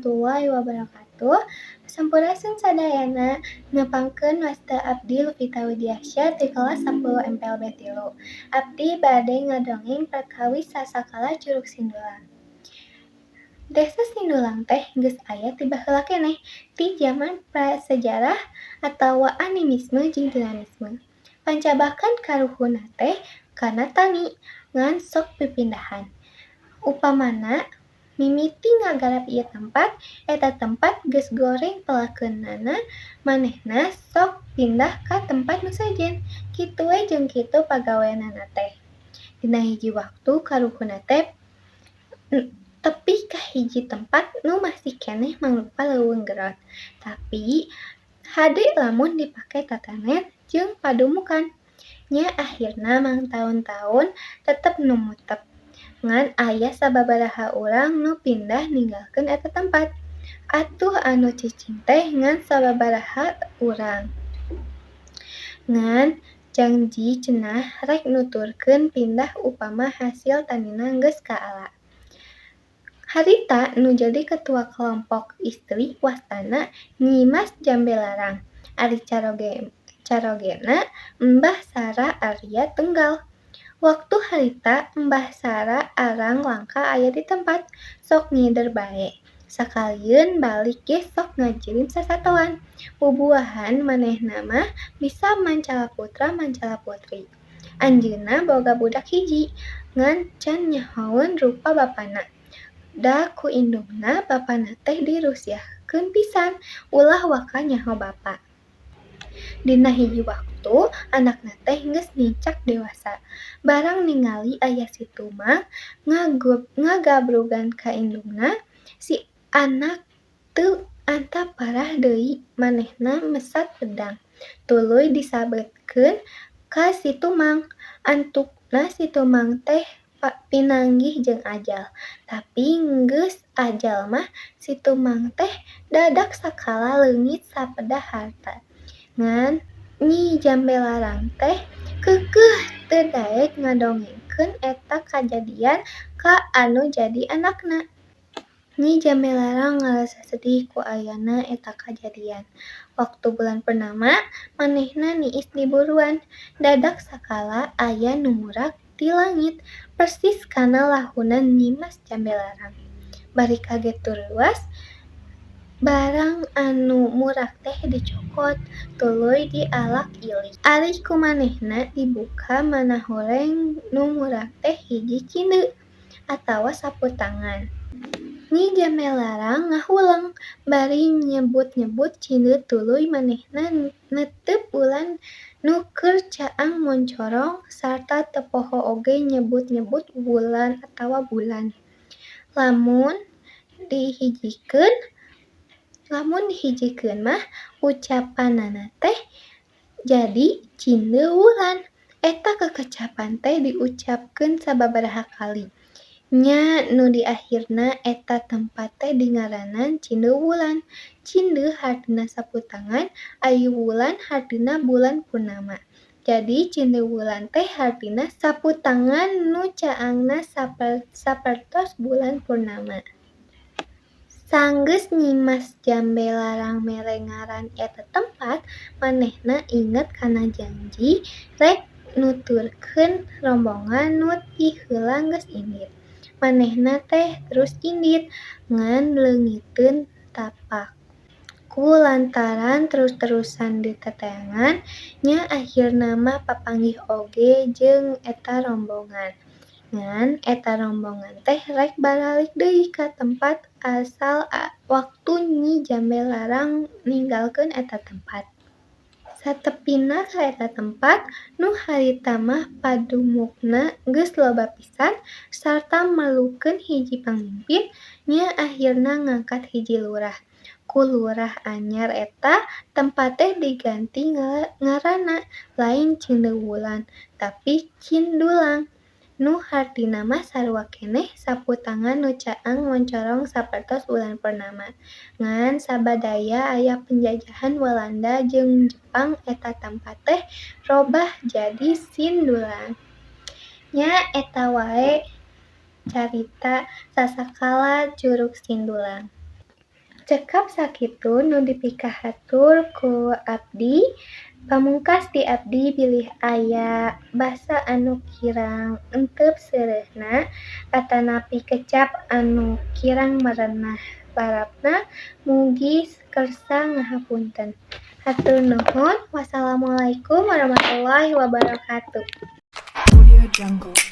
Warahmatullahi wabarakatuh. Sampurasun sadayana, nepangkeun wasta abdi Luvita Widiasya ti kelas 10 MPLB 3. Abdi bade ngadongeng perkawis sasakala Curug Sindulang. Desa Sindulang teh geus aya ti baheula keneh, ti jaman prasejarah atawa animisme jeung dinamisme. Pancabakan karuhunna teh kana tani, ngan sok pipindahan. Upamana mimiti ngagarap ieu tempat, eta tempat geus goreng pelakeunana manehna sok pindah ka tempat nu sejen. Kitu we jeung kitu pagaweanana teh. Dina hiji waktu karuhunna teh tepi ka hiji tempat nu masih keneh mangrupa leuweung gerot, tapi hade lamun dipake tatanen jeung padumukan. Nya akhirna mangtaun-taun tetep numutep. Ngan aya sababaraha urang nu pindah ninggalkeun eta tempat. Atuh anu cicing teh ngan sababaraha urang. Ngan jangji cenah rek nuturkeun pindah upama hasil tanina geus kaala. Harita nu jadi ketua kelompok istri wastana Nyi Mas Jambe Larang, ari carogena Embah Sara Arya Tunggal. Waktu harita Embah Sara arang langka aya di tempat, sok ngider bae. Sakalieun balik ge sok ngajirim sasatoan. Bubuahan manehna mah bisa mancala putra mancala putri. Anjeunna boga budak hiji, ngan can nyahoeun rupa bapana. Da ku indungna bapana teh dirusiahkeun pisan, ulah waka nyaho bapa. Dina hiji waktu anakna teh geus nincak dewasa. Barang ningali aya si Tumang ngagabrugan ka indungna, si anak teu antap parah deui manehna mesat pedang, tuluy disabetkeun ka si Tumang. Antukna si Tumang teh pinanggih jeung ajal, tapi geus ajal mah si Tumang teh dadak sakala leungit sapeda harta. Ngan Nyi Jambe Larang teh keukeuh teu daek ngadongengkeun eta kajadian ka anu jadi anakna. Nyi Jambe Larang ngarasa sedih ku ayana eta kajadian. Waktu bulan purnama, manehna niis di buruan. Dadak sakala aya nu murak ti langit, persis kana lahunan Nyi Mas Jambe Larang. Bari kaget tureuas, barang anu murak teh dicokot, tuluy dialak ilik. Ari ku manehna dibuka manahoreng nu murak teh hiji cindeu atawa sapu tangan. Nyi Jambe Larang ngahuleng, bari nyebut-nyebut cindeu tuluy manehna neuteup bulan nu keur caang moncorong sarta teu poho oge nyebut-nyebut wulan atawa bulan. Lamun dihijikeun mah ucapanana teh jadi cindeu wulan. Eta kekecapan teh diucapkeun sababaraha kali. Nya nu di akhirna eta tempat teh dingaranan Cindeu Wulan. Cindeu hartina sapu tangan, ari wulan hartina bulan purnama. Jadi Cindeu Wulan teh hartina sapu tangan nu caangna sapertos bulan purnama. Sanggeus Nyi Mas Jambe Larang mere ngaran eta tempat, manehna inget kana janji rek nuturkeun rombongan nu ti heula geus indit. Manehna teh terus indit, ngan leungiteun tapak. Ku lantaran terus-terusan diteteangan, nya akhirna mah papanggih oge jeung eta rombongan. Ngan eta rombongan teh rek baralik deui ka tempat asal waktu Nyi Jambe Larang ninggalkeun eta tempat. Satepina ka eta tempat, nu harita mah padumukna geus loba pisan sarta merlukeun hiji pamimpin, nya akhirna ngangkat hiji lurah. Ku lurah anyar eta tempat teh diganti ngaranna, lain Cindeu Wulan, tapi Cindulang. Nu hartina mah sarua keneh sapu tangan nu caang moncorong sapertos bulan purnama. Ngan sabadaya aya penjajahan Walanda jeung Jepang eta tempat teh robah jadi Sindulang. Nya eta wae carita sasakala Curug Sindulang. Cekap sakitu nu dipikahatur ku abdi. Pamungkas ti abdi bilih aya basa anu kirang entep seureuhna atanapi kecap anu kirang merenah larapna, mugi kersa ngahapunten. Hatur nuhun. Wassalamualaikum warahmatullahi wabarakatuh. Audio Jungle.